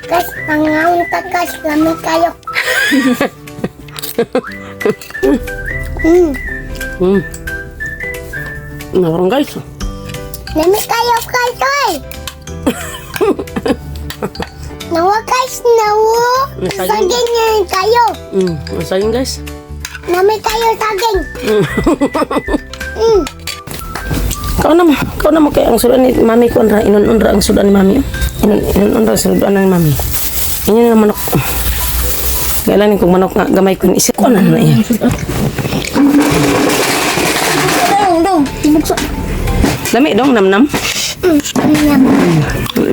Guys, mangaon ta guys, lami kayo. Nawarong guys. Lami kayo guys, oy. Nawa guys, nawa. Saging. Saging yan kayo. Masayang guys. Lami kayo saging. Kau na mo kay ang sudan ni mami ko ra inon ra ang sudan ni mami. Inon inon ra ang sudan ni mami. Inyo na manok. Gailan kong manok nga gamay ko ni isip ko na na iya. Dong, dong. Buksa. Lami dong namnam. Nam.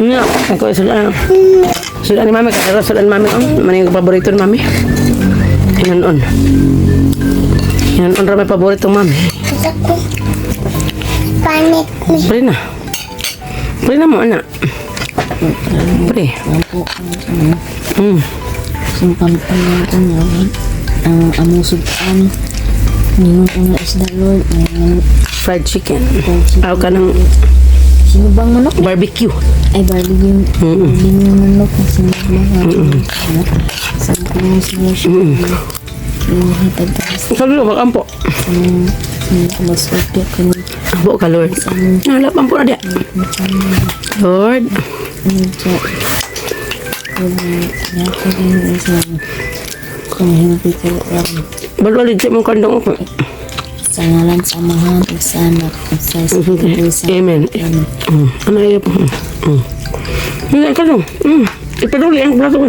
Nya, ako sudan. Sudan ni mami kay ra sudan ni mami oh. Man yung paborito ni mami. Inon on. Inon on ra may paborito mami. Gusto ko. Panit ni. Pre na. Pre na mo ana. Pre. Ang po ang ano. Sumpan ang ang ang among sudan. Ningon ang isda Lord. Ang Fried chicken. Fried chicken. Aw ka ng Sinubang manok. Barbecue. Ay, barbecue. Barbecue manok. Sinubang manok. Sa kung sino siya. Yung hatag sa Sabi ko, ampo. mas okay ko Ampo ka, Lord. Nalap, ampo na diya. Lord. medyo kung hindi ko Balwalig siya mong kandong ako. Sa ngalan sa Amahan ug sa Anak ug sa Espiritu Santo. Amen. Ano iya po? Hindi ka dong. Ipaduli ang plato ko.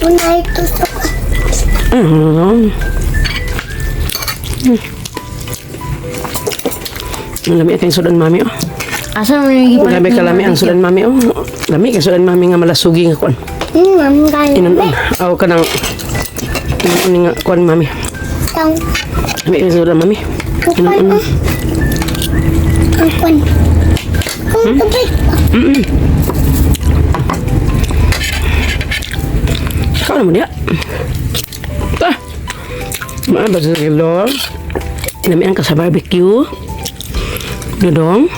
Unay tusok. Ang lami kay sudan mami oh. Asa mo yung gipalit? Lami ka lami ang sudan mami oh. Lami kay sudan mami nga malasugi nga kuan. Ang galing. Inon aw ka nang inon nga kuan mami. Tang. Lami kay sudan mami. Ang kwan ah. Ang kwan. Ang tubig. Kau naman dia. Ah. Maa ba sa kilo? Lami ang ka sa barbecue. Dudong.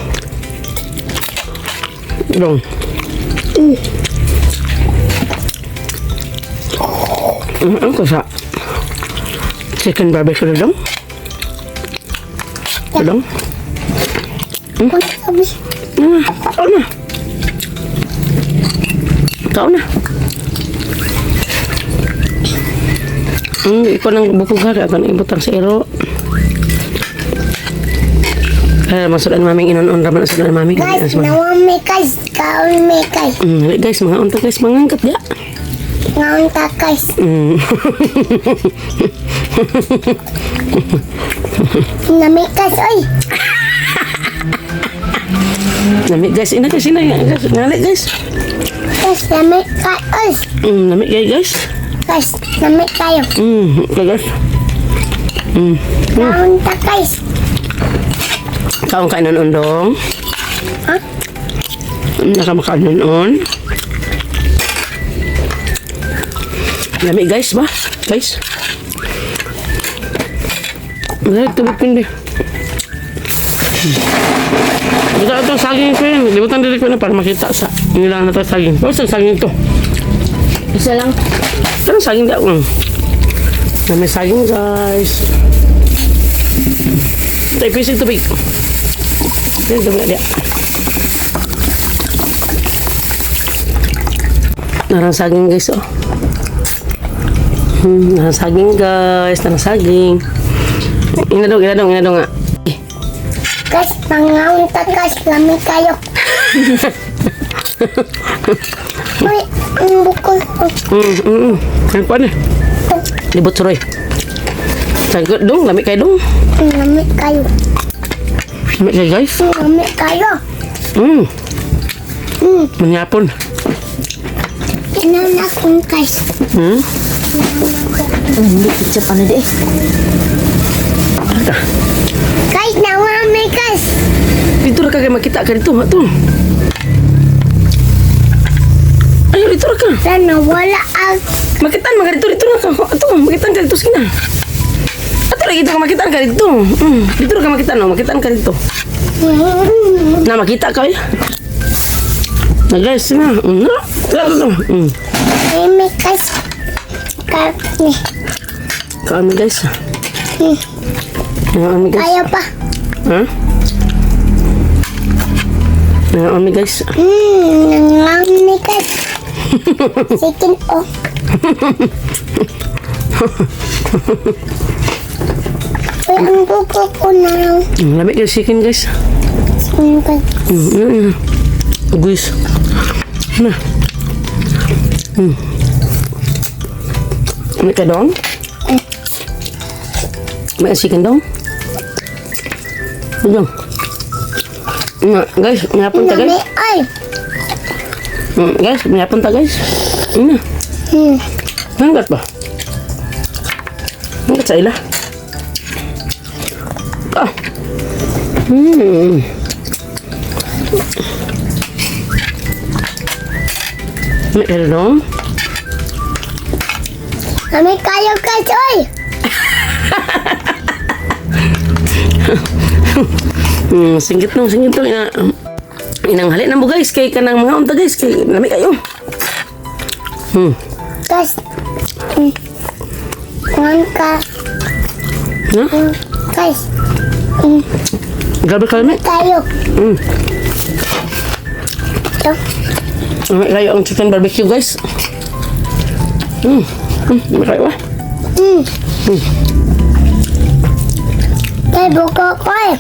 Dudong. Ang ka sa chicken barbecue dudong. Dudong. Kwan sabi. Kau na. Kau na. Ikaw nang bukog ha, ako nang ibutang sa ero. Kaya masudan maming inon-on raman sudan mami. Guys, nawa may guys. Kaon may guys. Guys, mga unta guys, mga angkat ya. Ngaon ta guys. Nami guys, oy. Nami guys, ina guys, ina guys, ngali guys. Guys, nami ka, oy. Nami guys, guys. Guys, nami kayo. Okay, guys. Ngaon ta guys. Kaon ka inon dong. Ha? Nakamakaon on. Lami guys ba? Guys. Wala tubig pindi. Dito ito saging ko yun. Libutan dito ko na para makita sa nila na to saging. Oh, sa saging ito. Isa lang. Pero saging di ako. May saging guys. Ito ipisig tubig. Ito tubig na diya. Narang saging guys oh. Narang saging guys, narang saging. Ina dong, ina dong nga. Eh, Guys, mangaon ta guys, lami kayo. Uy, ang bukol. Ang kuan eh. Libot suroy. Sagot dong, lami kay dong. Ang lami kayo. Lami kay guys. Ang lami kayo. Manyapon. Inanak kong guys. Hindi ketchup ano di eh. Guys, nawa may guys. Dito ra ka kay makita ka dito, ato. Ay, dito ra ka. Sana wala ang Makitan mga dito dito ra ka. Ato, makitan ka dito sige na. Ato lagi dito ka makita ka dito. Dito ka makita no, makita ka dito. Na makita ka eh. Na guys, na. Na. Na. Lami guys. Kami. Kami guys. Kami guys. Kayo pa. Ha? Kami guys. Nangami guys. Chicken oh. Uy, ang buko ko na. Lami guys, chicken guys. Chicken guys. Guys. Na. May ka dong? May chicken dong? Dong. Na, guys, may hapon ta Nami guys. ay. Guys, may hapon ta guys. Na. Hanggat ba? Hanggat sa ila. Ah. May ka dong? Nami kayo guys oy. Singgit nung, singgit nung. Ina, inanghali na mo guys. Kay kanang mga unta guys. Kay lami kayo. Guys. Ngan ka. Ha? Guys. Grabe ka lami. Kayo. Ito. Lami kayo ang chicken barbecue guys. Lami kayo ah. Kay buko ko eh.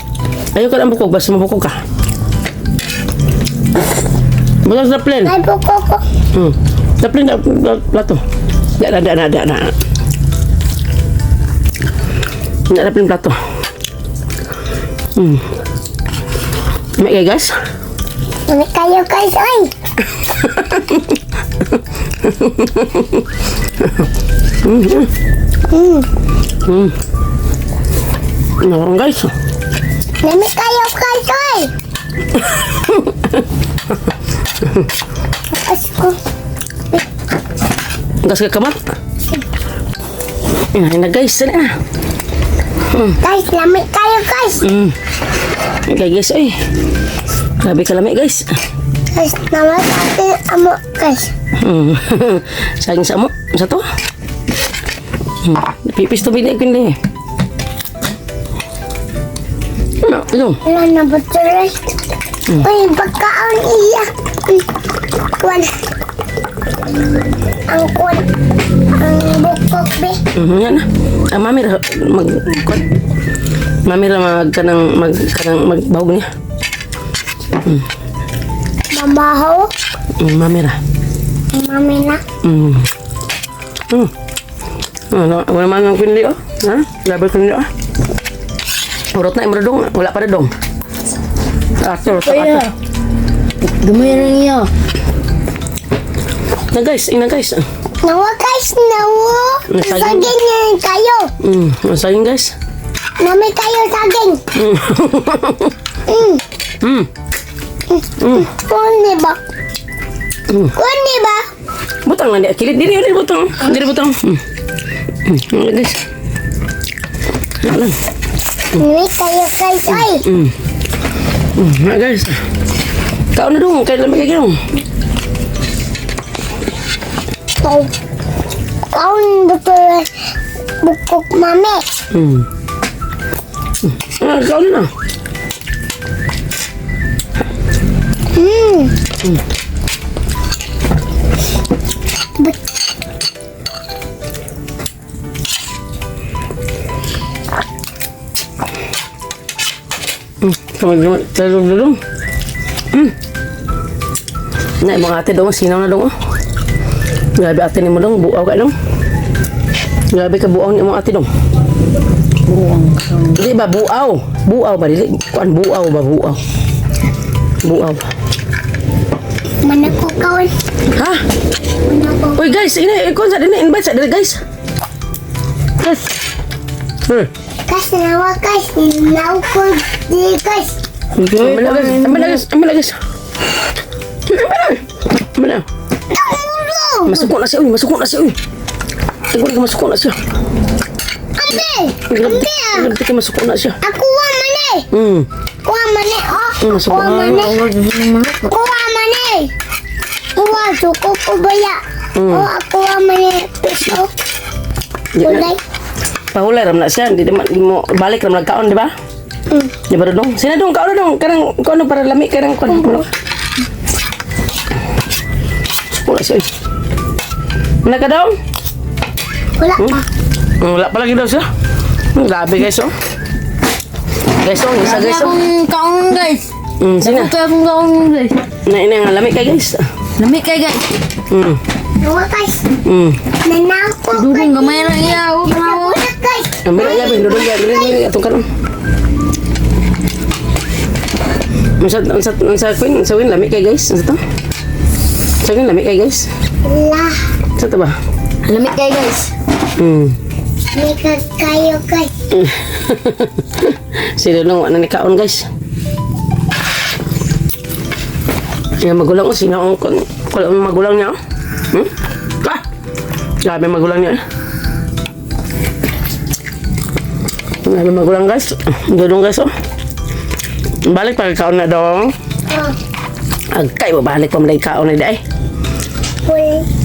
Ayaw ka lang bukog. Basta mabukog ka. Bukas na plan. Kay buko ko. Na plan na plato. Da na da na da na. Da na plan plato. May kayo guys. Nami kayo guys oy. Nakarong guys. Nami kayo guys oy. As ko. Gas ka kamat. Ina na guys, dali na. Guys, lami kayo guys. Okay guys, ay. Grabe ka lami guys. Guys, naman atin amo guys. Saging sa mo. Sa to? Pipis to bili kundi. Ano, ito. Wala na ba tuloy? Uy, pagkaon iya. Kuwan. Ang kuwan. Ang bukok be. Yan na. Ah, mami ra mag kuan. Mami ra mag kanang mag kanang magbahog niya. Mamaho. Mami ra. Mami na. Ano, wala man ang kundi oh. Ha? Grabe kundi oh. Urot na imro dong, wala pa rin dong. Ato, ato, ato. Gamay na niya. Na guys, ina guys. Nawa guys, nawa. Nasaging. Saging yan kayo. Saging guys. Nami kayo saging. Kunin ba? Kunin ba? Butang na di kilid diri diri butang. Diri butang. Guys. Ano lang. Nami kayo guys, ay. Na guys. Kaon na dong, kay lamig kayo. Kaon betul bukok mami. Ah, kaon na. Kamag talong dong. Na mga ate dong, sinaw na dong. Oh. Grabe ate ni mo dong, buaw ka dong. Grabe ka buaw ni mo ate dong. Buang ka. Di ba buaw? Buaw ba dili? Kuan buaw ba buaw? Buaw. Mana ko kaon? Ha? Mana ko? Uy guys, ina ikon sa dili invite sa dili guys. Guys. Hey. Guys, nawa guys, nawa ko di guys. Ambil lah guys, ambil lah guys, ambil lah guys. Ambil lah. Ambil lah. Tunggu. Masuk na siya, uy, masuk na siya, uy. Tengok dia masuk na siya. Ambi! Ambi ah! Grabe kay masuko na siya. Ako wa man eh! Kuha man eh! Oh! Masuko. Kuha man eh! Lord, ng manok. Kuha man eh! Kuha, suko ko baya. Oh, ako wa man eh. Piso. Di na. Kulay. Pahulay ram na siya, di naman di mo balik ram nagkaon, di ba? Mm. Di ba dong? Sina dong kaon na dong, kanang kuno para lami kanang kuno. Kuno. Wala siya. Eh. Wala ka daw? Wala pa. Wala pa lagi daw siya. Grabe guys oh. Guys oh, isa Grabe guys oh. akong kaon guys. Sina. Kaya akong kaon guys. Na ina nga lami kay guys. Lami kay guys. Wala guys. Nanako. Dudong gamay lang iya. Oh, tanawa. Wala guys. Ang bira ya, dudong ya, dili dili atong karon. Unsa unsa unsa queen, unsa win lami kay guys? Unsa to? Unsa win lami kay guys? Wala. Unsa to ba? Lami kay guys. May kakayo guys. Si Dudong wala ni kaon guys. Yung magulang ko, sino ang kon ang magulang niya? Oh? Hmm? Ah! Grabe magulang niya. Eh. Grabe magulang guys. Dudong guys oh. Balik pa kaon na dong. Oh. Agkay, babalik pa malay kaon na di ay. Wala.